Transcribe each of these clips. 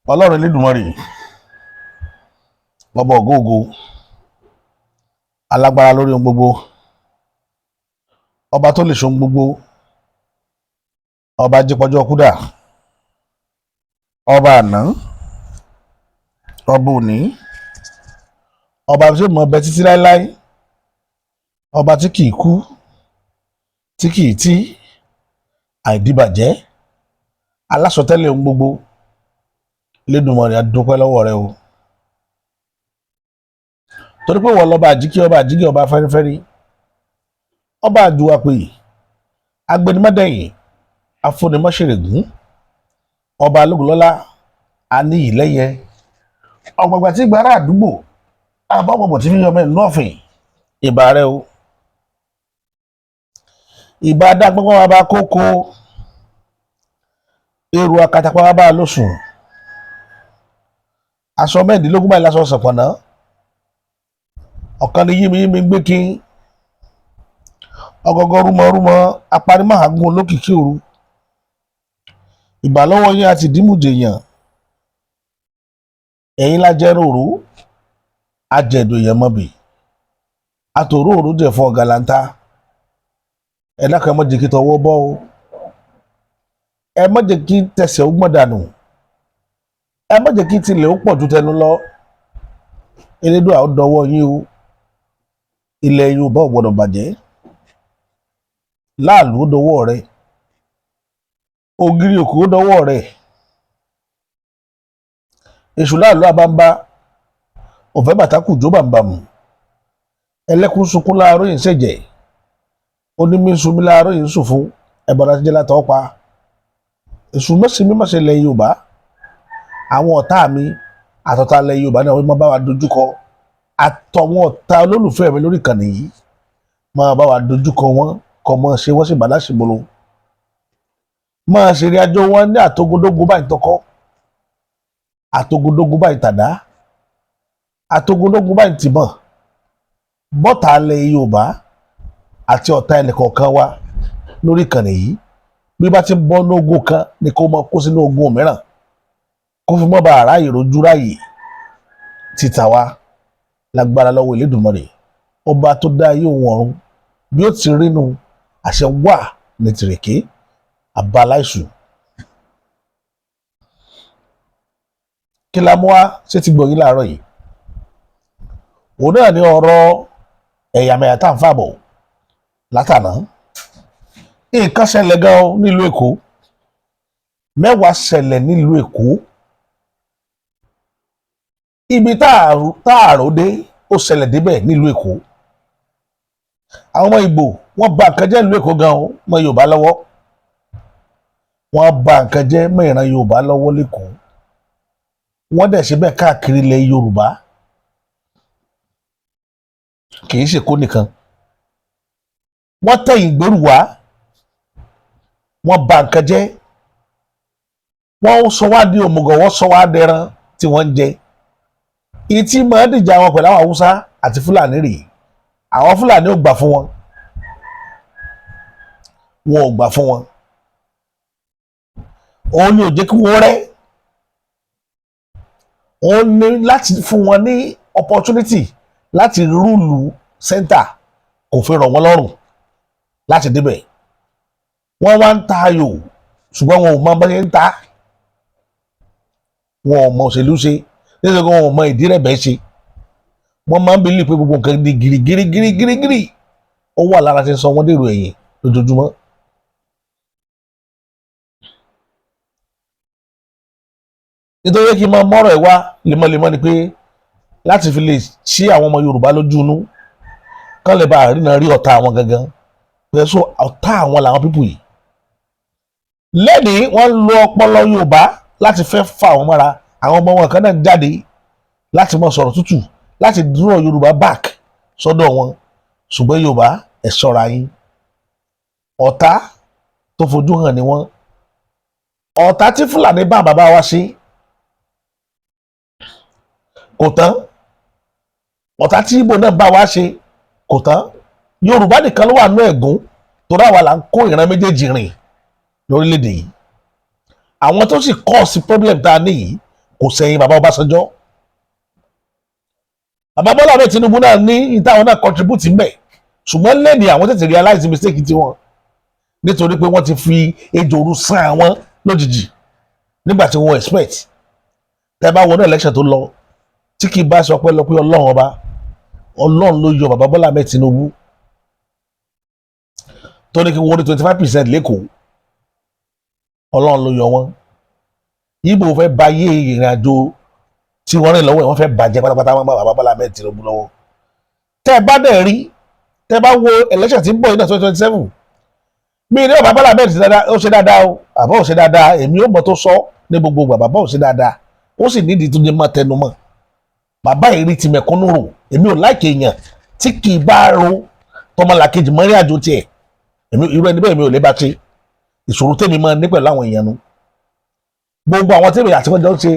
Ọlọ́run Elédùmarè, ọba ògóògo, alágbára lórí ohun gbogbo, ọba tó lè ṣohun gbogbo, ọba jípọjọ́ kúdà, ọba àná, ọba òní, ọba tí ó mọ ọbẹ títí láéláé, ọba tí kìí kú, tí kìí tí àìdíbàjẹ́, alásọtẹ́lẹ̀ ohun gbogbo. Elédùmarè, a dúpẹ́ lọ́wọ́ rẹ o, torí pé wọ́n lọ́ba àjíkí, ọba àjíkí, ọba fẹ́rífẹ́rí, ọba àjùwàpè, agbẹnimọ́dẹ̀yìn, afúnimọ́ṣẹ̀rẹ̀gùn, ọba alógunlọ́lá, aníyìlẹ́yẹ, ọ̀gbàgbà tí gbàrà àdúgbò àbọ̀bọ̀bọ̀ tí fi yọmọ ẹ̀ nọ́ọ̀fìn. Ìbà rẹ o, ìbà adágbọ́n bàbá kókó, èrò akatapa bàbá lóṣùn, aṣọ 16 báyìí lásọ sọ̀pọ̀nà, ọ̀kan ní yími yími gbé kí ọgọgọ rúmọ rúmọ, apanímọ̀hágún olókìkí òru. Ìbà lọ́wọ́ yín àti ìdímùjẹ̀yàn, ẹ̀yin lájẹ́rò òru ajẹ̀dọ̀ èèyàn mọ́bì àtòrò òru jẹ̀fọ́ galanta. Ẹ dákun, ẹ má jẹ́ kí tọwọ́ bọ́ o, ẹ má jẹ́ kí tẹsẹ̀ ó gbọ́n dànù, ẹ má jẹ́ kí tilẹ̀ ó pọ̀ ju tẹnu lọ. Elédùà, ó dọwọ́ yín o. Ilẹ̀ Yorùbá ò gbọ́dọ̀ bàjẹ́. Láàlú, ó dọwọ́ rẹ. Ògiri òkú, ó dọwọ́ rẹ. Èṣù láàlú àbámbá òfẹ́ bàtàkù jó bàǹbàmù, ẹlẹ́kùn sunkún láàárọ̀ yìí ń ṣẹ̀jẹ̀, onímí sunmi láàárọ̀ yìí ń sùn fún ẹ̀bọ̀dà tí jẹ́ látọ̀ pa. Èṣù mẹ́sìn mímọ́ ṣe ilẹ̀ Yorùbá. Àwọn ọ̀tá mi àtọ̀tá ilẹ̀ Yorùbá náà, wọ́n máa bá wa dojúkọ, àtọ̀wọn ọ̀tá olólùfẹ́ mi lórí ìkànnì yìí, máa bá wa dojúkọ wọn, kọ́ mọ́ ṣe wọ́n sì bá láṣìbolo, máa ṣe ìrìn àjò wọn ní àtogódógún báyìí tọkọ, àtogódógún báyìí tàdá, àtogódógún báyìí tìbọn. Bọ́tà ilẹ̀ Yorùbá àti ọ̀tá ẹnì kọ̀ọ̀kan wa lórí ìkànnì yìí, bí bá ti bọ́ ní ogun kan ni kó mọ kó sínú ogun mìíràn, kó fi mọ́ bá aráyè rojú ráyè títà wa lágbára lọ́wọ́ Elédùmarè, ọba tó dá ayé òun ọ̀run. Bí ó ti rínu, àṣẹ wà ní tìrèké àbáláìsù. Kí la mú wá ṣé ti gbòyìn láàárọ̀ yìí? Òun náà ní ọ̀rọ̀ ẹ̀yàmẹ̀yà tá à ń fàbọ̀ látàná. Nǹkan ṣẹlẹ̀ gan nílùú Èkó, mẹ́wàá ṣẹlẹ̀ nílùú Èkó. Ibi táàrò dé, ó ṣẹlẹ̀ débẹ̀ nílùú Èkó. Àwọn ọmọ Ìgbò, wọ́n bà nǹkan jẹ́ nílùú Èkó gan mọ́ Yorùbá lọ́wọ́. Wọ́n bà nǹkan jẹ́ mọ́ ìran Yorùbá lọ́wọ́ lẹ́kọ̀ọ́. Wọ́n dẹ̀ ṣe bẹ́ẹ̀ káàkiri ilẹ̀ Yorùbá, kì í ṣe Èkó nìkan. Wọ́n tẹ̀yìn gbèrú wá, wọ́n bà nǹkan jẹ́, wọ́n sọ wá di òmùgọ̀, wọ́n sọ wá dẹran tí wọ́n ń jẹ. Ìtì máa dìjà wọn pẹ̀lú àwọn Haúsá àti Fúlàní rèé. Àwọn Fúlàní ò gbà fún wọn, wọn ò gbà fún wọn. Òun ni ò jẹ́ kí wọ́n rẹ́. Òun ní láti fún wọn ní opportunity láti rule center, kò fi rọ̀ wọ́n lọ́rùn láti débẹ̀. Wọ́n wá ń ta ayò, ṣùgbọ́n wọn ò mọ bá ṣe ń ta. Wọn ò mọ òṣèlú ṣe, nítorí wọn ò mọ ìdí rẹ̀ bẹ́ẹ̀ ṣe. Wọ́n máa ń believe pé gbogbo nǹkan di gírígírígírígírí. Ó wà lára ṣe ń sọ wọ́n dèrò ẹ̀yìn lójoojúmọ́. Nítorí kí n máa mọ́rọ̀ ẹ̀ wá lemọ́lemọ́ ni pé láti fi lè ṣí àwọn ọmọ Yorùbá lójú inú, kán lè bá àrínà rí ọ̀tá àwọn gangan pẹ̀lú ọ̀tá àwọn làwọn people yìí. Lẹ́nìí, wọ́n lo ọpọlọ Yorùbá láti fẹ́ fà wọ́n mọ́ra. Àwọn ọmọ wọn kan náà jáde láti mọ sọ̀rọ̀ tútù láti draw Yorùbá back sọ́dọ̀ wọn. Ṣùgbọ́n Yorùbá, ẹ̀ ṣọ́ra yín. Ọ̀tá tó fojú hàn ni wọ́n. Ọ̀tá tí Fúlàní bá bàbá wa ṣe kò tán, ọ̀tá tí Ìgbò náà bá wa ṣe kò tán. Yorùbá nìkan ló wà nú ẹ̀gún, torí àwa là ń kó ìran méjèèjì rìn lórílẹ̀‐èdè yìí. Àwọn tó sì cause problem tá a ní yìí Kò sẹ́yìn bàbá Ọbásanjọ́. Bàbá Bọ́lá Ahmed Tinubu náà ní ìtàwọn náà contribute ń bẹ̀, ṣùgbọ́n lẹ́ni àwọn tètè realize mistake tiwọn, nítorí pé wọ́n ti fi ejò òru sán àwọn lójijì nígbà tí wọ́n expect. Tẹ́ bá wọnú election tó lọ, tí kì í bá sọ pé lọ pé Ọlọ́run ọba, Ọlọ́run ló yọ bàbá Bọ́lá Ahmed Tinubu tó ní kí wọ́n ní 25% l'Ékòó. Ọlọ́run ló yọ wọ́n. Ìgbò fẹ́ ba yé ìrìn àjò tí wọ́n rìn lọ́wọ́ ẹ̀, wọ́n fẹ́ bàjẹ́ pátápátá wọn bá bàbá Bọ́lá Ahmed Tinubu lọ́wọ́. Tẹ́ ẹ bá dẹ̀ rí, tẹ́ ẹ bá wo election tí ń bọ̀ yìí náà, 2027, mi ní bàbá Bọ́lá Ahmed ti dáadáa, ó ṣe dáadáa o, àbá ò ṣe dáadáa, èmi ò mọ̀ tó sọ ní gbogbo ìgbà. Bàbá ò ṣe dáadáa, ó sì nídìí tó ní mọ́ tẹnu mọ́. Bàbá yìí rí ti mẹ̀kúnnù rò. Èmi ò like èèyàn tí kì í bá ro tọmọlàkejì mọ́rí àjò tiẹ̀. Èmi irú ẹni bẹ́ẹ̀ mi ò lè bá ṣe. Ìṣòro tèmi máa ní pẹ̀lú àwọn èèyàn nu. Gbogbo àwọn tèmi àti wọn jọ ń ṣe,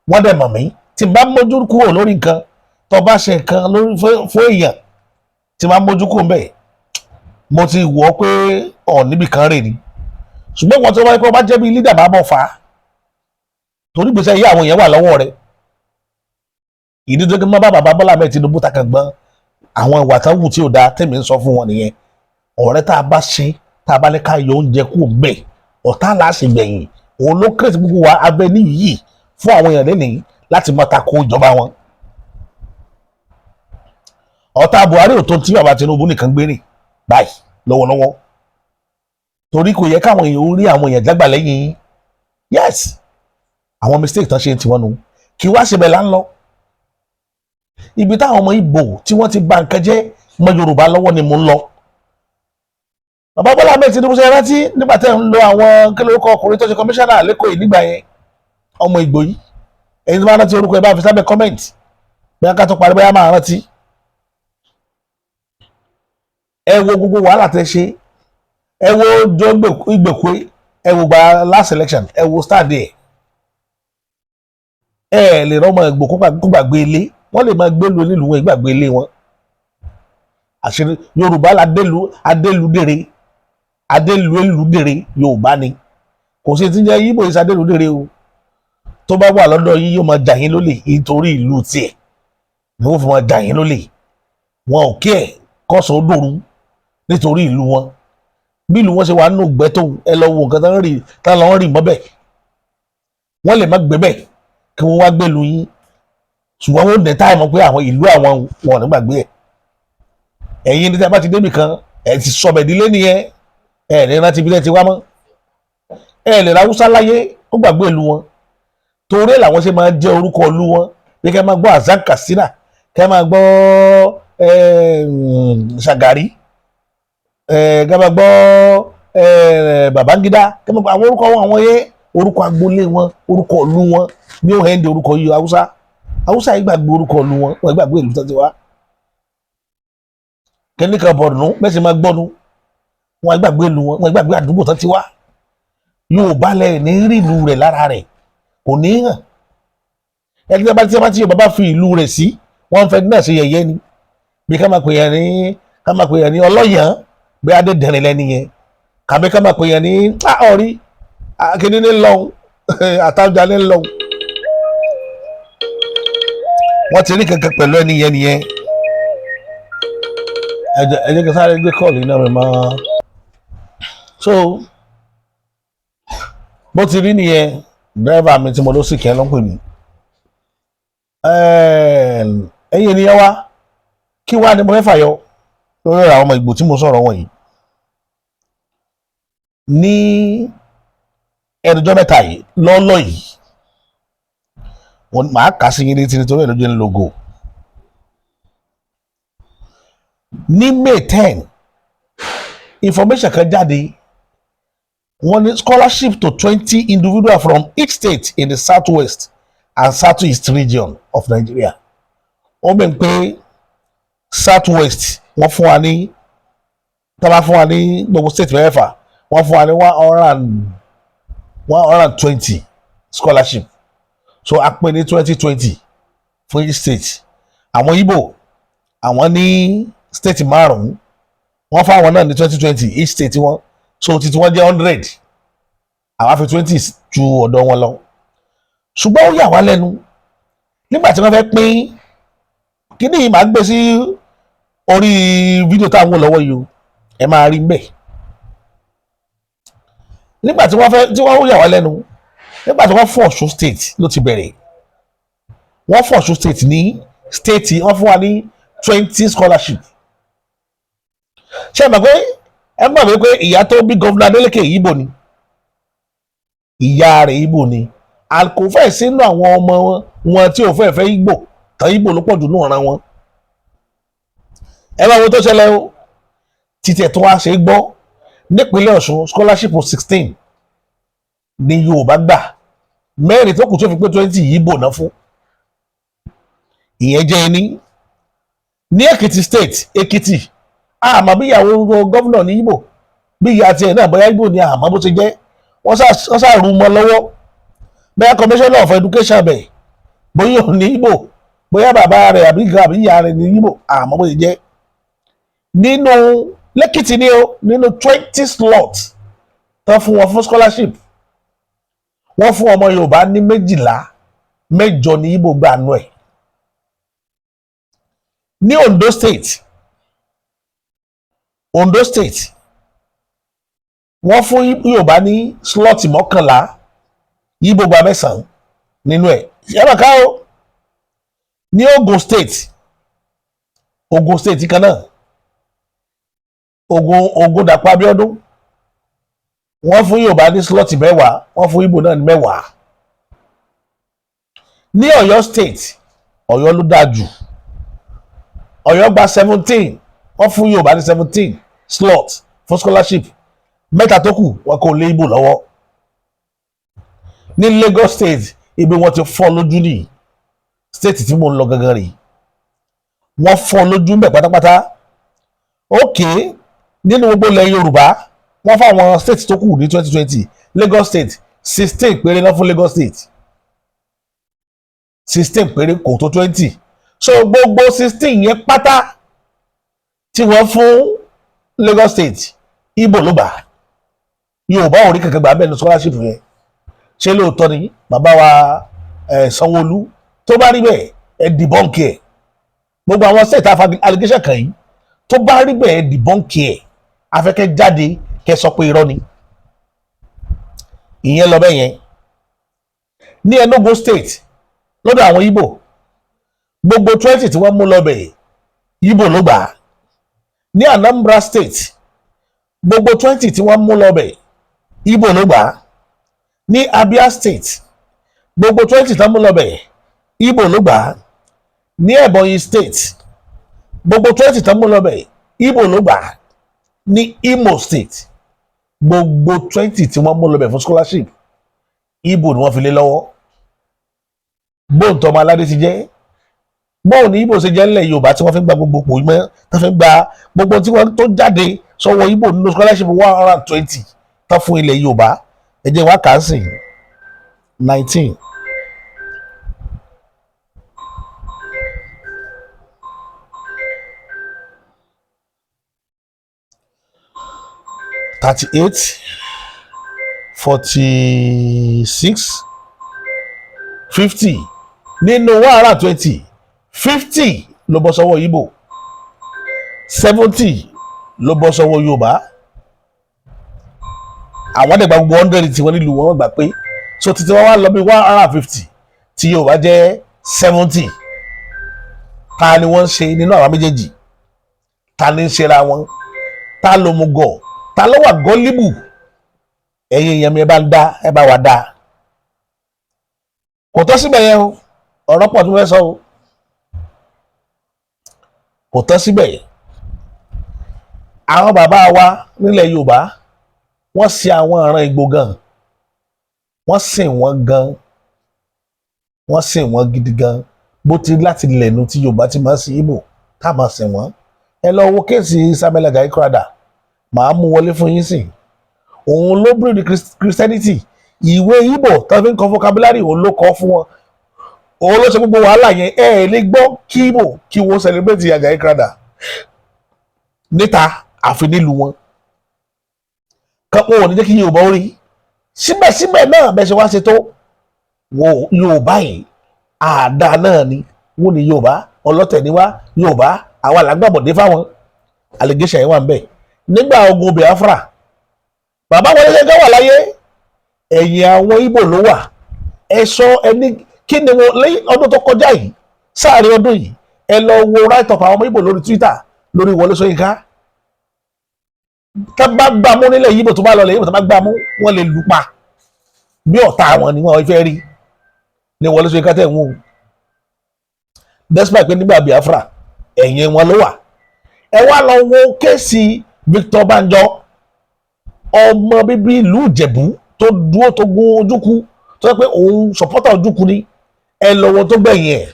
wọ́n dẹ̀ mọ̀ mí. Tí n bá mójú kúrò lórí nǹkan, tó bá ṣe nǹkan lórí fún èèyàn, tí n bá mójú kúrò ńbẹ̀, mo ti wọ̀ ọ́ pé ọ̀ níbì kan rè ni. Ṣùgbọ́n wọn tó wáyé pé wọ́n bá jẹ́ bí leader, bá bọ̀ fà á, torí gbèsè yí àwọn èèyàn wà lọ́wọ́ rẹ̀. Ìdí tó kí n má bá bàbá Bọ́lá Ahmed Tinubu ta kàn gbọ́n àwọn ìwà tán wù tí ò dáa tèmi ń sọ fún wọn nìyẹn. Ọ̀rẹ́ tá a bá ṣe, tá a bá ní ká yọ oúnjẹ kú bẹ́ẹ̀, ọ̀tá là á sì gbẹ̀yìn. Òun ló create gbogbo wa abẹ níyì fún àwọn èèyàn lẹ́nìí láti máa tako ìjọba wọn. Ọ̀tá Buhari ò tó tí bàbá Tinubu nìkan gbé rìn báyìí lọ́wọ́lọ́wọ́, torí kò yẹ káwọn èèyàn ó rí àwọn èèyàn jágbà lẹ́yìn yín. Yes, àwọn mistake tán ṣe ń tiwọn nu. Kí wá síbẹ̀ là ń lọ. Ibi táwọn ọmọ Ìgbò tí wọ́n ti bà nǹkan jẹ́ mọ́ Yorùbá lọ́wọ́ ni mò ń lọ. Bàbá Bọ́lá Ahmed Tinubu, ṣe rántí nígbà tẹ́ ń lo àwọn kí lórúkọ ọkùnrin tó ṣe kọmíṣánná l'Ékòó yìí nígbà yẹn, ọmọ Ìgbò yìí? Ẹ̀yin tó bá rántí orúkọ ẹ̀, bá fi sábẹ́ comment. Bóyá ká tó parí, bóyá máa rántí. Ẹ wo gbogbo wàhálà tẹ́ ṣe. Ẹ wo Joe Igbokwe, ẹ wo gba last election, ẹ wo stand ẹ. Ẹ lè rọmọ Ìgbò kó gbàgbé ilé. Wọ́n lè máa gbélu nílùú wọn, gbàgbé ilé wọn. Àṣírí Yorùbá la délu adéludére, adéluéludére Yorùbá ni. Kò sí ti ń jẹ́ Yíbò yìí adéludére o. Tó bá wà lọ́dọ̀ yín, yóò máa jà yín lólè nítorí ìlú tiẹ̀ ni wọ́n fi máa jà yín lólè. Wọn ò kí ẹ̀ kọ́sọ̀ ó dòru nítorí ìlú wọn. Bí ìlú wọn ṣe wà nínú ìgbẹ́ tó, ẹ lọ wo nǹkan tán rí, tán lọ ń rì mọ́bẹ̀. Wọ́n lè má gbé bẹ̀ kí wọ́n wá gbélu yín, ṣùgbọ́n wọ́n dẹ̀ táìmọ̀ pé àwọn ìlú àwọn wọn ò ní gbàgbé ẹ̀. Ẹ̀yin ní tí a bá ti débì kan, ẹ̀ ti sọ̀bẹ̀ dílé nìyẹn, ẹ̀ ní rántí ibi tẹ́ ti wá mọ́. Ẹ̀ lè ra Haúsá láyé ó gbàgbé ìlú wọn, torí ẹ̀ làwọn ṣe máa jẹ́ orúkọ ìlú wọn, bí kẹ́ máa gbọ́ Azan Katsina, kẹ́ máa gbọ́ Ṣàgàrí, kẹ́ máa gbọ́ Babangida, kẹ́ máa gbọ́ àwọn orúkọ wọn. Àwọn yẹn, orúkọ agboolé wọn, orúkọ ìlú wọn ní ó hẹ́ndé orúkọ yìí. Haúsá, Haúsá yìí gbàgbé orúkọ ìlú wọn, wọn gbàgbé ìlú tó ti wá. Kẹ́nìkan Borno bẹ́ẹ̀ sì máa gbọ́nu, wọn gbàgbé ìlú wọn, wọn gbàgbé àdúgbò tó ti wá. Yorùbá lẹ̀ ní rí ìlú rẹ̀ lára rẹ̀, kò ní hàn. Ẹni tí a bá tí a bá tí Yorùbá bá fi ìlú rẹ̀ sí, wọ́n fẹ́ náà ṣe yẹ̀yẹ́ ni. Bí ká máa pè yàn ní ọlọ́yàn, bí adédẹ̀rìn lẹ́ni yẹn, kàbí ká máa pè yàn ní ọ̀rí kíní ní lọ́hùn, àtàjà ní lọ́hùn. Wọ́n ti rí kankan pẹ̀lú ẹni yẹn nìyẹn. Ẹ jẹ́ kí n sáré gbé call náà mi máa. So bó ti rí nìyẹn. Driver mi tí mo lọ sí kẹ́ ló ń pè mí. Ẹ̀yin ènìyàn wa, kí wá ni mo fẹ́ fàyọ lórí àwọn ọmọ Ìgbò tí mo sọ̀rọ̀ wọ̀nyí ní ẹnujọ́ mẹ́ta yìí lọ́lọ́ yìí? Màá kà sí yín létí nítorí ẹ̀ ló jẹ́ ń logo. Ní May 10, information kan jáde. Wọ́n ní scholarship to 20 individuals from each state in the southwest and southeast region of Nigeria. Wọ́n bẹ̀ ń pé southwest, wọ́n fún wa ní, tábà fún wa ní gbogbo state mẹ́fà, wọ́n fún wa ní 120 scholarship. So a pín ní 20 20 fún each state. Àwọn Igbo, àwọn ní state márùn-ún, wọ́n fáwọn náà ní 20 20 each state wọn. So títí wọ́n jẹ́ 100, àwa fi 20 ju ọ̀dọ̀ wọn lọ. Ṣùgbọ́n ó yà wá lẹ́nu nígbà tí wọ́n fẹ́ pín kíní yìí. Màá gbé sí orí fídíò táwọn wò lọ́wọ́ yìí o, ẹ máa rí mbẹ̀. Nígbà tí wọ́n fẹ́ tí wọ́n yà wá lẹ́nu nígbà tí wọ́n fún Ọ̀ṣun State ló ti bẹ̀rẹ̀. Wọ́n fún Ọ̀ṣun State ní state, wọ́n fún wa ní 20 scholarship. Ṣé ẹ mọ̀ pé ìyá tó bí Governor Adeleke, Ìgbò ni ìyá rẹ̀, Ìgbò ni. Kò fẹ́ sínú àwọn ọmọ wọn tí ò fẹ́ fẹ́ Ìgbò tán. Ìgbò ló pọ̀ jù nù ọ̀ràn wọn. Ẹ bá wo tó ṣẹlẹ̀ o, títí ẹ̀ tó wá ṣe é gbọ́ nípínlẹ̀ Ọ̀ṣun, scholarship 16 ní Yorùbá gbà, mẹ́rin tó kù tó fi pé 20, Ìgbò náà fún. Ìyẹn jẹ́ ẹni ní Èkìtì State. Èkìtì, àmọ́ bí ìyàwó governor ní Ìgbò, bí ìyá tiẹ̀ náà bóyá Ìgbò ni, àmọ́ bó ṣe jẹ́, wọ́n sá rú mọ́ lọ́wọ́. Bóyá commissioner of education bẹ̀, bóyá ò ní Ìgbò, bóyá bàbá rẹ̀ àbí ìgbà àbí ìyá rẹ̀ ní Ìgbò, àmọ́ bó ṣe jẹ́ nínú lẹ́kìtì ni o. Nínú 20 slot tán fún wọn fún scholarship, wọ́n fún ọmọ Yorùbá ní 12, mẹ́jọ ní Ìgbò gbà nù ẹ̀. Ní Ondo State, Ondo State, wọ́n fún Yorùbá ní slot 11, Ìgbò gba mẹ́sàn-án nínú ẹ̀. Yàrá ká o. Ní Ogun State, Ogun State kan náà, Ogun Dàpọ̀ Abíọ́dún, wọ́n fún Yorùbá ní slot 10, wọ́n fún Ìgbò náà ní 10. Ní Ọ̀yọ́ State, Ọ̀yọ́ ló dáa jù, Ọ̀yọ́ gba 17, wọ́n fún Yorùbá ní 17 slot fún scholarship, mẹ́ta tó kù wọn kò lé Ìgbò lọ́wọ́. Ní Lagos State, ibi wọ́n ti fọ́ lójú nìyí, state tí mò ń lọ gangan rèé, wọ́n fọ́ lójú ń bẹ̀ pátápátá. Ok, nínú gbogbo ilẹ̀ Yorùbá, wọ́n fáwọn state tó kù ní 2020, Lagos State, 16 péré náà fún Lagos State, 16 péré, kò tó 20. So gbogbo 16 yẹn pátá tí wọ́n fún Lagos State, Ìgbò ló gbà, Yorùbá ò rí kankan gbà bẹ́ẹ̀ ní scholarship yẹn. Ṣé lóòótọ́ ni bàbá wa Sanwó-Olú? Tó bá rí bẹ́ẹ̀, ẹ debunk ẹ̀. Gbogbo àwọn state afa allegation kan yìí, tó bá rí bẹ́ẹ̀, ẹ debunk ẹ̀. Afẹ́kẹ́ jáde kẹ́ sọ pé irọ́ ni. Ìyẹn lọ bẹ́ẹ̀ yẹn. Ní Enugu State, lọ́dọ̀ àwọn Ìgbò, gbogbo 20 tí wọ́n mú lọ bẹ̀, Ìgbò ló gbà. Ní Anambra State, gbogbo 20 tí wọ́n mú lọ bẹ̀, Ìgbò ló gbà. Ní Abia State, gbogbo 20 tí wọ́n mú lọ bẹ̀, Ìgbò ló gbà. Ní Ebonyi State, gbogbo 20 tí wọ́n mú lọ bẹ̀, Ìgbò ló gbà. Ní Imo State, gbogbo 20 tí wọ́n mú lọ bẹ̀ fún scholarship, Ìgbò ni wọ́n fi lé lọ́wọ́. Bóun tọmọ aládé ti jẹ́, bóun ní Ìgbò ṣe jẹ́ ńlẹ̀ Yorùbá tí wọ́n fi ń gba gbogbo pò mọ́, tó fi ń gba gbogbo tí wọ́n tó jáde sọ́wọ́ Ìgbò nínú scholarship 120 tán fún ilẹ̀ Yorùbá. Ẹ jẹ́ wá kà á sìn: 19, 38, 46, 50. Nínú 120, 50 ló bọ́ sọ́wọ́ Ìgbò, 70 ló bọ́ sọ́wọ́ Yorùbá. Àwọn dẹ̀ gba gbogbo 100 tí wọ́n nílùú wọn gbà pé so títí wọ́n wá lọ bí 150, tí Yorùbá jẹ́ 70. Ta ni wọ́n ń ṣe nínú àwọn méjèèjì? Ta ni ń ṣera wọn? Ta ló mú gọ̀? Ta ló wà gullible? Ẹ̀yin èèyàn mi, ẹ bá ń dá, ẹ bá wà dá. Kò tọ́ síbẹ̀ yẹn o, ọ̀rọ̀ pọ̀ tó fẹ́ sọ o. Kò tọ́ síbẹ̀ yẹn. Àwọn bàbá wa nílẹ̀ Yorùbá, wọ́n sin àwọn ìran Ìgbò gan, wọ́n sìn wọ́n gan, wọ́n sìn wọ́n gidi gan. Bó ti láti lẹ̀nu tí Yorùbá ti máa ń sin Ìgbò, tá máa sìn wọ́n. Ẹ lọ wo case Samuel Ajayi Crowther, màá mú wọlé fún yín sìn. Òun ló bring Christianity. Ìwé Ìgbò tó fi ń kọ vocabulary, òun ló kọ fún wọn, òun ló ṣe gbogbo wàhálà yẹn. Ẹ ẹ lè gbọ́ kí Ìgbò kí wọ́n celebrate Ajayi Crowther níta, àfi nílùú wọn kan. Wọn ò ní jẹ́ kí Yorùbá ó rí. Síbẹ̀síbẹ̀ náà, bẹ́ẹ̀ ṣe wá ṣe tó Wo Yorùbá yìí, àdá náà ni wọ́n ní Yorùbá ọlọ́tẹ̀ ni wá. Yorùbá àwa là ń gbàbọ̀dé fáwọn. Allegation yẹn wà ń bẹ̀. Nígbà ogun Biafra, bàbá Wọlé Ṣóyínká wà láyé, ẹ̀yìn àwọn Ìgbò ló wà. Ẹ sọ ẹni kí ni wọn lẹ́yìn ọdún tó kọjá yìí, sáàrin ọdún yìí, ẹ lọ wo write up àwọn ọmọ Ìgbò lórí Twitter lórí Wọlé Ṣóyínká. Tá bá gbà mú nílẹ̀ Ìgbò, tó bá lọ lẹ̀ Ìgbò, tó bá gbà mú, wọ́n lè lù pa. Bí ọ̀tá àwọn ni wọ́n fẹ́ rí ní Wọlé Ṣóyínká tẹ̀ ń wò, despite pé nígbà Biafra, ẹ̀yìn wọn ló wà. Ẹ wá lọ wo case Victor Banjo, ọmọ bíbí ìlú Ìjẹ̀bú tó dúró tó gún Ojúkú, tó yẹ pé òun supporter Ojúkú ni. Ẹ lọ wo tó gbẹ̀yìn ẹ̀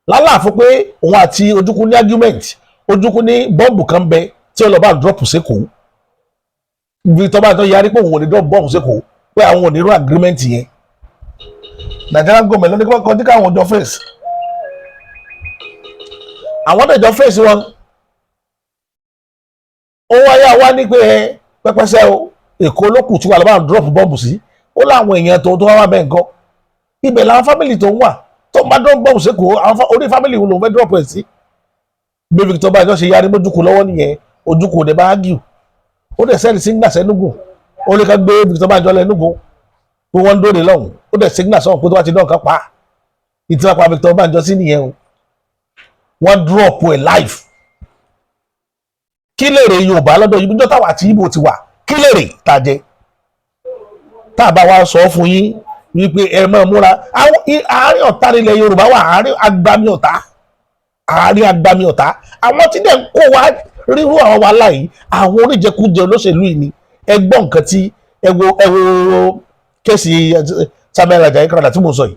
lálàáfó pé òun àti Ojúkú ní argument. Ojúkú ní bọ́ǹbù kan bẹ tí ó lọ bá drop sẹ́kọ̀ọ́. Victor Banjo yarí pé òun ò ní drop bọ́ǹbù sẹ́kọ̀ọ́, pé àwọn ò ní irú agreement yẹn. Nigerian government ló ní kí wọ́n kọjú káwọn jọ face, àwọn náà jọ face wọn. Ó wáyé wá ní pé ẹ pẹpẹsẹ o, Èkó ló kù tí wà lọ́wọ́ drop bọ́ǹbù sí. Ó láwọn èèyàn tó wá wá bẹ́ẹ̀ nǹkan ibẹ̀ làwọn family tó ń wà, tó ń bá drop bọ́ǹbù sí Èkó, àwọn orí family òun lòún fẹ́ drop ẹ̀ sí. Bí Victor Banjo ṣe yarí mójúkú lọ́wọ́ nìyẹn. Ojúkú ò dé bá argue, ó dẹ̀ send signal sẹ́nugu, ó ní ká gbé Victor Banjo lẹ́nugu pé wọ́n ń dóde lọ́hùn. Ó dẹ̀ signal sọ̀hún pé tó bá ti dán kan pa ìtura pa Victor Banjo sí nìyẹn o. Wọ́n drop ẹ̀ live. Kí lèrè Yorùbá lọ́dọ̀ yìí níjọ́ táwa àti Ìgbò ti wà? Kí lèrè tá a jẹ tá a bá wa sọ fún yín wípé ẹ máa múra? Àárín ọ̀tá nílẹ̀ Yorùbá wà, àárín agbami ọ̀tá, àárín agbami ọ̀tá. Àwọn tí dẹ̀ ń kó wa rírú àwọn wàhálà yìí, àwọn oníjẹkújẹ olóṣèlú yìí ni. Ẹ gbọ́ nǹkan tí ẹ wo, ẹ wo case Samuel Ajayi Crowther tí mo sọ yìí.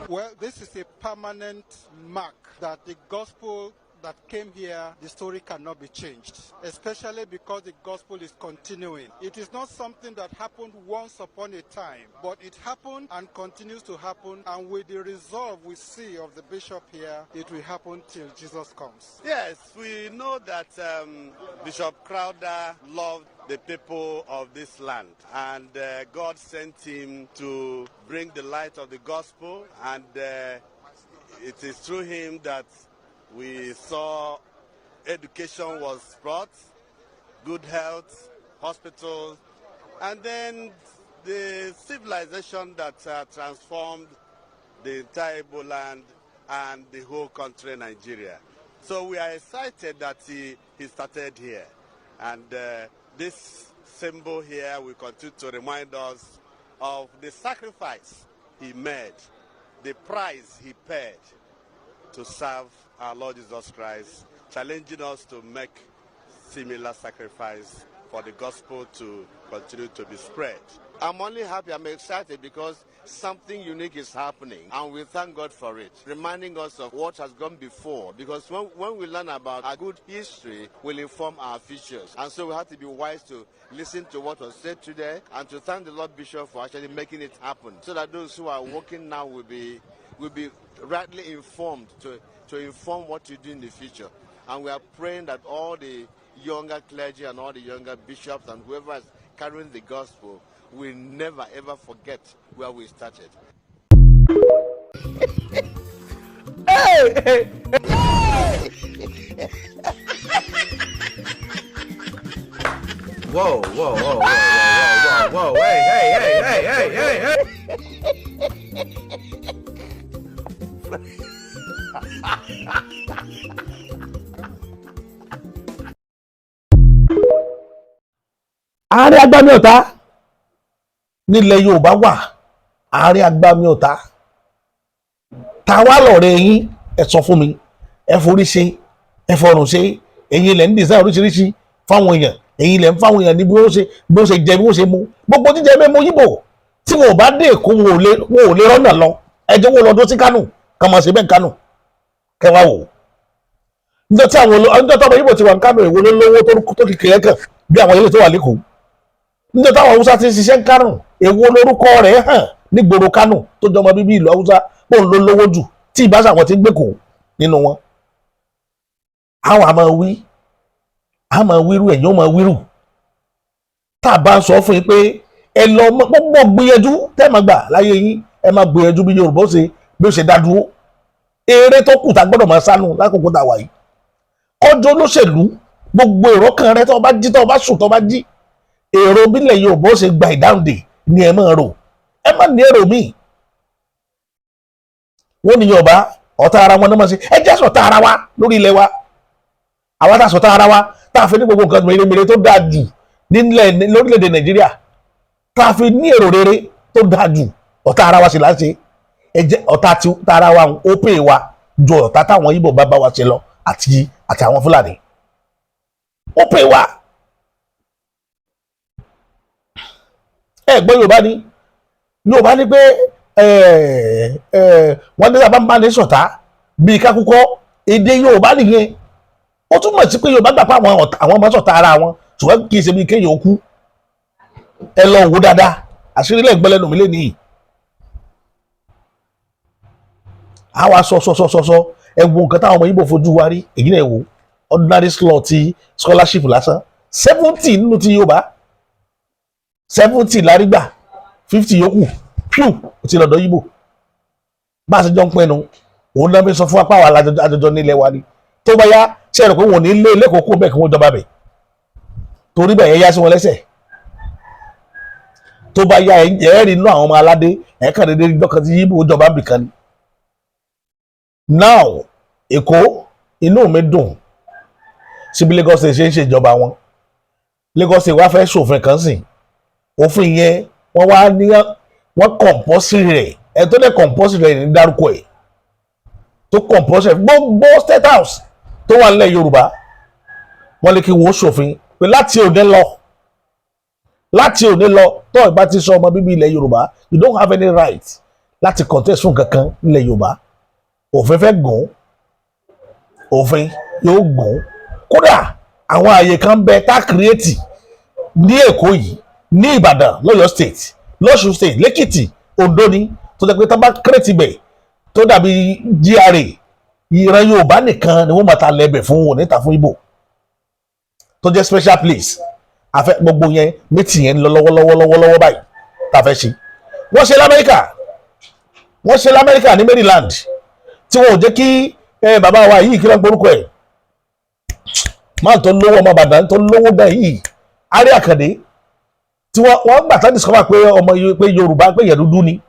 Well, this is a permanent mark that the gospel that came here, the story cannot be changed, especially because the gospel is continuing. It is not something that happened once upon a time, but it happened and continues to happen, and with the resolve we see of the bishop here, it will happen till Jesus comes. Yes, we know that Bishop Crowther loved the people of this land, and God sent him to bring the light of the gospel, and it is through him that we saw education was brought, good health, hospitals, and then the civilization that transformed the entire Igbo land and the whole country, Nigeria. So we are excited that he started here. And this symbol here will continue to remind us of the sacrifice he made, the price he paid to serve our Lord Jesus Christ, challenging us to make similar sacrifice for the gospel to continue to be spread. I'm only happy, I'm excited because something unique is happening, and we thank God for it, reminding us of what has gone before. Because when we learn about our good history, will inform our futures. And so we have to be wise to listen to what was said today and to thank the Lord Bishop for actually making it happen, so that those who are working now will be rightly informed to inform what to do in the future. And we are praying that all the younger clergy and all the younger bishops and whoever is carrying the gospel will never ever forget where we started. Hey, hey. Whoa, whoa, whoa, whoa, whoa, whoa, whoa, hey, hey, hey, hey, hey, hey, hey. Àárín agbami ọ̀tá nílẹ̀ Yorùbá wà, àárín agbami ọ̀tá. Ta wá lọ̀rẹ́ yín? Ẹ sọ fún mi. Ẹ forí ṣe, ẹ fọrùn ṣe. Ẹ̀yin ilẹ̀ ń design oríṣiríṣi fáwọn èèyàn, ẹ̀yin ilẹ̀ ń fáwọn èèyàn ní bí wọ́n ṣe jẹ, bí wọ́n ṣe mu, gbogbo jíjẹ mímu yíbò. Tí wọn ò bá dé Èkó, wọn ò lè rọ́nà lọ. Ẹ jẹ́ wọn lọ dó sí Kánò, kàn máa ṣe bẹ́ẹ̀ Kánò, kẹwàá wò. Níjọ́ tí àwọn yíbò ti wà ní Kánò, èwo ló lówó tó kékeré kàn bí àwọn ilé tó wà lẹ́kọ̀ọ́? Níjọ́ táwọn Haúsá ti ń ṣiṣẹ́ ń Kánò, èwo lórúkọ rẹ̀ hàn nígboro Kánò tó jọmọ bíbí ìlú Haúsá pòun ló lówó jù, tí ìbáṣà wọn ti ń gbé kò nínú wọn? Àwọn àmọ́ wí, àmọ́ wíru, ẹ̀yin ó máa wíru. Tá a bá ń sọ fún yín pé ẹ lọ gbogbo gbìyànjú tẹ́ ẹ máa gbà láyé yín, ẹ máa gbìyànjú bí Yorùbá ó ṣe bí ó ṣe dá dúró. Eré tó kù tá a gbọ́dọ̀ máa sánú lákòókò tá a wà yìí, kọjọ́ olóṣèlú, gbogbo èrò kan rẹ, tó bá jí, tó bá sùn, tó bá jí, èrò bílẹ̀ Yorùbá ó ṣe gba ìdáhùndè ni ẹ máa rò. Ẹ má ní èrò míì. Wọ́n ní Yorùbá, ọ̀tá ara wọn náà máa ṣe. Ẹ jẹ́ sọ̀tá ara wa lórí ilẹ̀ wa. Àwa tá a sọ̀tá ara wa, tá a fi ní gbogbo nǹkan mèremère tó dáa jù nílẹ̀ lórílẹ̀‐èdè Nàìjíríà, tá a fi ní èrò rere tó dáa jù, ọ̀tá ara wa sì là ń ṣe. Ẹ jẹ́ ọ̀tá tí ara wa ó pè wa ju ọ̀tá táwọn Ìgbò bá bá wa ṣe lọ àti àwọn Fúlàní. Ó pè wa. Ẹ gbọ́, Yorùbá ní, Yorùbá ní pé wọ́n ní sábà ń bá ní ṣọ̀tá bíi kákúkọ́. Èdè Yorùbá nìyẹn. Ó túmọ̀ sí pé Yorùbá gbà pé àwọn ọmọ ṣọ̀tá ara wọn, ṣùgbọ́n kì í ṣe bíi kéèyàn ó kú. Ẹ lọ wò dáadáa, àṣírí lẹ́gbẹ́ lẹ́nu mi lé nìyí. Àwa sọ sọ sọ sọ sọ. Ẹ wo nǹkan táwọn ọmọ Ìgbò fojú wa rí. Èyí náà, ẹ wò ordinary slot ti scholarship lásán, 70 nínú ti Yorùbá, 70 lárígbà, 50 yòókù pew ti lọ́dọ̀ Ìgbò. Bá a ṣe jọ ń pinnu, òun náà fi sọ fún apá wa àjọjọ nílẹ̀ wa ni. Tó bá yá, ṣe é rò pé wọn ò ní lé lẹ́kọ̀ọ́ kó bẹ́ẹ̀ kí wọ́n jọba bẹ̀? Torí bẹ́ẹ̀ yẹn yá sí wọn lẹ́sẹ̀. Tó bá yá, ẹ̀ rí inú àwọn ọmọ aládé ẹ̀ kàn déédéé dọ́kan tí Ìgbò jọba bìkan ni. Now, Èkó, inú mi dùn síbi Lagos State ṣe ń ṣèjọba wọn. Lagos State wá fẹ́ ṣòfin kan sìn. Òfin yẹn, wọ́n wá ní wọ́n compulsory rẹ̀. Ẹ̀ tó dẹ̀ compulsory rẹ̀ ní dárúkọ ẹ̀ tó compulsory, gbogbo state house tó wà nílẹ̀ Yorùbá, wọ́n lè kí wọ́n ṣòfin pé láti òní lọ, láti òní lọ, tó ìbá ti sọ ọmọ bíbí ilẹ̀ Yorùbá, you don't have any right láti contest fún kankan nílẹ̀ Yorùbá. Òfin fẹ́ gùn, òfin yóò gùn. Kódà àwọn àyè kan bẹ tá a create ní Èkó yìí, ní Ìbàdàn, lọ́yọ̀ State, lọ́ṣun State, lẹ́kìtì, Oǹdó ni, tó jẹ́ pé tá bá create ibẹ̀ tó dàbí GRA, ìran Yorùbá nìkan ni wọ́n máa ta lẹ́bẹ̀ fún wọn níta fún Ìgbò, tó jẹ́ special place. Àfẹ́ gbogbo yẹn, meeting yẹn ń lọ lọ́wọ́lọ́wọ́ lọ́wọ́lọ́wọ́ báyìí tá a fẹ́ ṣe. Wọ́n ṣe lamẹ́ríkà, wọ́n ṣe lamẹ́ríkà ní Maryland, tí wọn ò jẹ́ kí bàbá wa yìí, kí ló ń porúkọ ẹ̀, máa tó lówó, ọmọ Ìbàdàn tó lówó gan yìí, Ari Àkàndé, tí wọ́n gbà tán discover pé ọmọ yìí, pé Yorùbá, pé yẹn dúdú ni,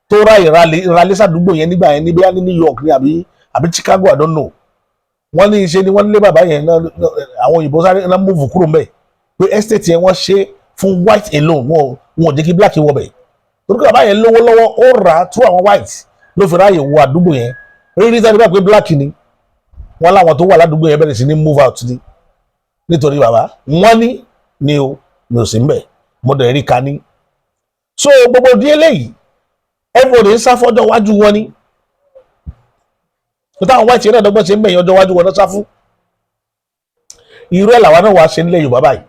tó ra ìralé sàdúgbò yẹn nígbà yẹn níbi ní New York ní àbí Chicago, I don't know. Wọ́n ní ṣe ni wọ́n lé bàbá yẹn náà. Àwọn òyìnbó sáré náà move kúrò mbẹ̀ pé estate yẹn, wọ́n ṣe fún white alone, wọn ò jẹ́ kí black wọ bẹ̀, torí pé bàbá yẹn lówó lọ́wọ́, ó rà á tú àwọn white ló fi ráàyè wọ àdúgbò yẹn. Rírí sáré bá pé black ni wọ́n láwọn tó wà ládùúgbò yẹn bẹ̀rẹ̀ sí ní move out ni nítorí bàbá. Wọ́n ní ni o mi ò sí mbẹ̀, mo dẹ̀ rí ka ní. So gbogbo di eléyìí, everybody ń sá fọ́jọ́ iwájú wọn ni. Tó táwọn white yẹn náà dọ́gbọ́n ṣe ń bẹ̀yìn, ọjọ́ iwájú wọn náà sá fún. Irú ẹ̀ làwa náà wàá ṣe nílẹ̀ Yorùbá báyìí.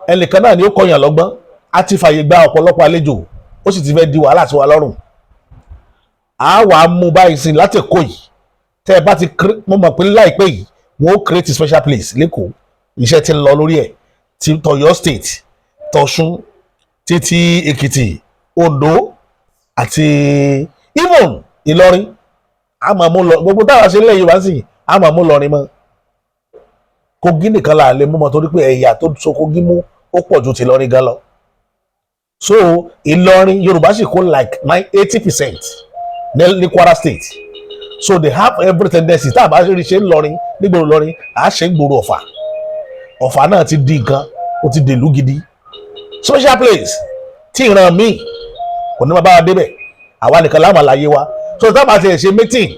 Ẹnìkan náà ni ó kọyàn lọ́gbọ́n. Á ti fàyè gba ọ̀pọ̀lọpọ̀ àlejò, ó sì ti fẹ́ di wàhálà sí wa lọ́rùn. Á wàá mú báyìí sí láti Èkó yìí. Tẹ́ ẹ bá ti, mo mọ̀ pé láìpẹ́ yìí, wọ́n ó create special place lẹ́kọ̀ọ́. Iṣẹ́ ti ń lọ lórí ẹ̀. Ti tọ̀yọ́ State, tọ̀ṣun, títí Èkìtì, Oǹdó àti even Ìlọrin, a máa mú lọ. Gbogbo táwa ṣe nílẹ̀ Yorùbá sì, a máa mú lọrin mọ́. Kogi nìkan là lè mú mọ́, torí pé ẹ̀yà tó so Kogi mú ó pọ̀ ju ti Ìlọrin gan lọ. So Ìlọrin, Yorùbá sì kó like 80% ní Kwara State, so they have every tendency. Tá a bá rí ṣe ń lọrin nígboro lọrin, à á ṣe ń gbòòrò Ọ̀fà. Ọ̀fà náà ti di nǹkan, ó ti dèlú gidi. Special place tí ìran míì kò ní máa bá wa débẹ̀, àwa nìkan láwọn àlàyé wa. So tá a bá ti ṣe meeting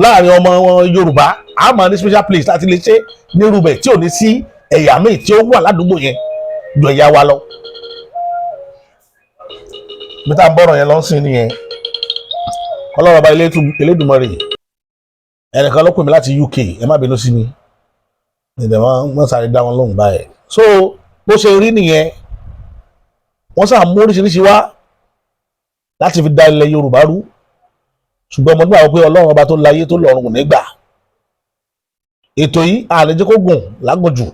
láàrin ọmọ Yorùbá, a máa ní special place láti lè ṣe nírúbẹ̀ tí ò ní sí ẹ̀yà míì tí ó wà ládùúgbò yẹn ju ẹ̀yà wa lọ. Bí tá à ń bọ̀rọ̀ yẹn lọ́sìn nìyẹn. Ọlọ́run ọba Elédùmarè. Ẹnìkan ló pè mí láti UK, ẹ má bínú sí mi, ìdẹ̀ wọ́n sáré dá wọn lóhùn báyìí. So bó ṣe rí nìyẹn. Wọ́n sà mú oríṣiríṣi wá láti fi da ilẹ̀ Yorùbá rú, ṣùgbọ́n mo nígbà wọ́n pé Ọlọ́run ọba tó láyé tó lọ́run kò ní gbà. Ètò yìí àlejò kó gùn lágùnjù,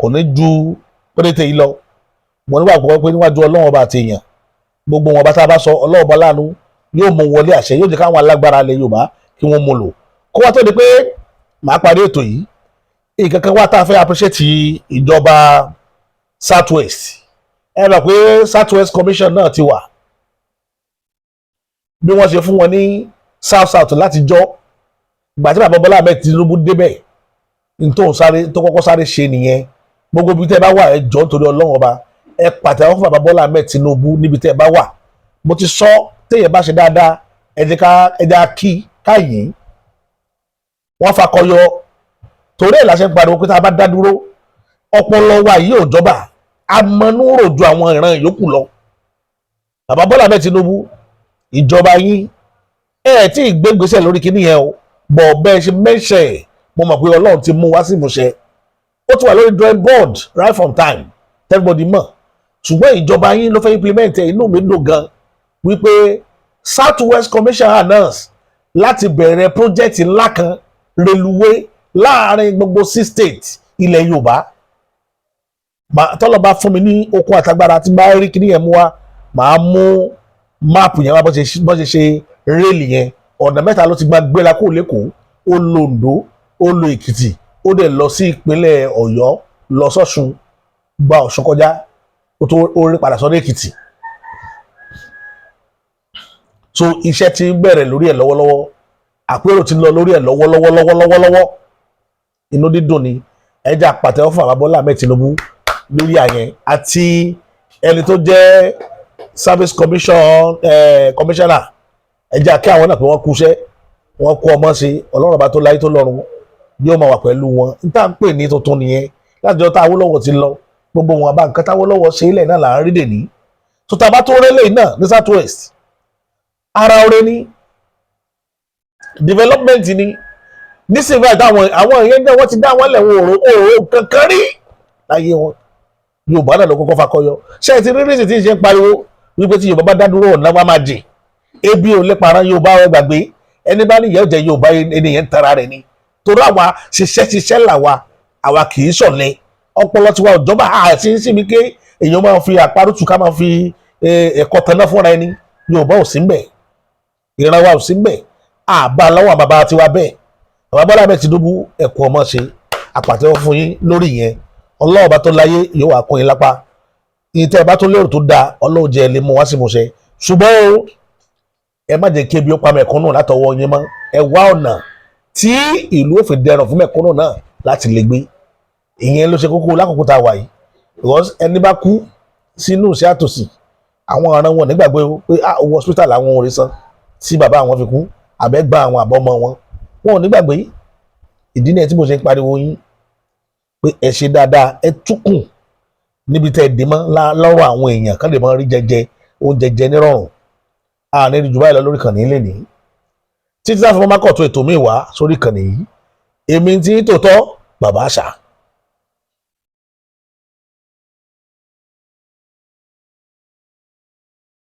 kò ní ju péréte yìí lọ. Mo nígbàgbọ́ pé níwájú Ọlọ́run Ọba àti èèyàn, gbogbo wọn bá tá a bá sọ, Ọlọ́run Ọba láàánú yóò mú wọlé àṣẹ, yóò jẹ́ káwọn alágbára ilẹ̀ Yorùbá kí wọ́n mú lò. Kó wá tó di pé màá parí ètò yìí, nǹkan kan wá tá a fẹ́ appreciate ìjọba Southwest. Ẹ rò pé Southwest Commission náà ti wà, bí wọ́n ṣe fún wọn ní South South láti jọ́. Ìgbà tí bàbá Bọ́lá Ahmed Tinubu débẹ̀, ní tó ń sáré, tó kọ́kọ́ sáré ṣe nìyẹn. Gbogbo ibi tẹ́ ẹ bá wà, ẹ jọ̀ọ́, nítorí Ọlọ́run Ọba, ẹ pàtẹ́wọ́ fún bàbá Bọ́lá Ahmed Tinubu níbi tẹ́ ẹ bá wà. Mo ti sọ, téèyàn bá ṣe dáadáa, ẹ jẹ́ ká ẹ jẹ́ kí káyìn wọ́n fakọyọ. Torí ẹ̀ la ṣe ń pariwo pé tá a bá dá dúró, ọpọlọ wa yìí ò jọba, amọnúrò ju àwọn ìran yòókù lọ. Bàbá Bọ́lá Ahmed Tinubu, ìjọba yín, ẹ tí ì gbé gbèsè lórí kíní yẹn o, bọ̀ bẹ́ẹ̀ ṣe mẹ́ṣẹ̀ ẹ̀, mo mọ̀ pé Ọlọ́run ti mú wá sí ìmúṣẹ. Ó ti wà lórí drawing board right from time, everybody mọ̀, ṣùgbọ́n ìjọba yín ló fẹ́ implement ẹ̀. Inú mi dùn gan wípé South West Commission announce láti bẹ̀rẹ̀ project ńlá kan, reluwé láàrin gbogbo six states ilẹ̀ Yorùbá. Tọ́lọ́ bá fún mi ní okun àtagbára, tí bá rí kíní yẹn mú wá, màá mú map yẹn wá, bó ṣe ṣe rail yẹn. Ọ̀nà mẹ́ta ló ti gba gbéra kó lẹ́kọ̀ọ́: ó lo Oǹdó, ó lo Èkìtì, ó dẹ̀ lọ sí ìpínlẹ̀ Ọ̀yọ́, lọ sọ́ṣun, gba Ọ̀ṣun kọjá, ó tó ó rí padà sọ́dọ̀ Èkìtì. So iṣẹ́ ti ń bẹ̀rẹ̀ lórí ẹ̀ lọ́wọ́lọ́wọ́, àpérò ti ń lọ lórí ẹ̀ lọ́wọ́lọ́wọ́ lọ́wọ́lọ́wọ́. Inú dídùn ni. Ẹ jẹ́ àpàtẹ́wọ́ fún bàbá Bọ́lá Ahmed Tinubu lórí àyẹn, àti ẹni tó jẹ́ service commission commissioner. Ẹ jẹ́ kí àwọn náà pé wọ́n kúṣẹ́, wọ́n kú ọmọ sí. Ọlọ́run Ọba tó láyé tó lọ́run yóò máa wà pẹ̀lú wọn. N tá à ń pè ní tuntun nìyẹn. Láti ọjọ́ tá Awólọ́wọ̀ ti lọ, gbogbo wọn bá nǹkan táwólọ́wọ̀ ṣe ilẹ̀ náà là ń rí dèní. Tó tá a bá tó rẹ́lẹ̀ náà ní South West, ara oore ní development ni. Nísìnyí báyìí, táwọn àwọn èèyàn náà wọ́n ti dá wọn lẹ̀, wọn òrò òrò kankan rí láyé wọn. Yorùbá náà ló kọ́kọ́ fakọyọ. Ṣé ẹ ti rí rísì tí ń ṣe ń pariwo wípé tí Yorùbá bá dá dúró, ọ̀nà wa máa jìn, ebi ò lè para Yorùbá? Ẹ gbàgbé, ẹni bá ní ìyẹn ò jẹ Yorùbá, ẹni yẹn ń tara rẹ̀ ni. Torí àwa ṣiṣẹ́ ṣiṣẹ́ làwa, àwa kì í ṣọ̀lẹ. Ọpọlọ tiwa òjọba àti síbi ké èèyàn máa fi àparùtù, ká máa fi ẹ̀kọ́ tanná fúnra ẹni. Yorùbá ò sí mbẹ̀, ìran wa ò sí mbẹ̀, àbá lọ́wọ́ bàbá tiwa bẹ́ẹ̀. Bàbá Bọ́lá Ahmed Tinubu, ẹ̀kọ́ ọmọ ṣe, àpàtẹ́wọ́ fún yín lórí yẹn. Ọlọ́run bá tó láyé yóò wá kún yín lápá. Ìtẹ́ ẹ bá tó lérò tó dáa, Ọlọ́run jẹ́ ẹ lè mú wá sí ìmúṣẹ. Ṣùgbọ́n o, ẹ má jẹ́ kí ebi ó pa mẹ̀kúnnù látọwọ́ yín mọ́. Ẹ wá ọ̀nà tí ìlú ó fi dẹrùn fún mẹ̀kúnnù náà láti lè gbé. Ìyẹn ló ṣe kókó lákòókò tá a wà yìí, because ẹni bá kú sínú ìṣẹ́ àtòsí, àwọn ọ̀ràn wọn nígbàgbé pé ah, owó hospital àwọn ò rí san tí bàbá àwọn fi kú, àbẹ́gbà àwọn àbọ́mọ wọn, wọn ò nígbàgbé. Ìdí nìyẹn tí mo ṣe ń pariwo yín pé ẹ ṣe dáadáa, ẹ túkùn níbi tẹ́ ẹ dé mọ́ lọ́rọ̀ àwọn èèyàn kán lè mọ rí jẹjẹ oúnjẹ jẹ nírọ̀rùn. Àní jù báyìí lọ lórí ìkànnì ilé ní títí táwọn fọmọ mákọ̀tún ètò míì wá sórí ìkànnì yìí. Èmi tí tòótọ́, bàbá àṣà.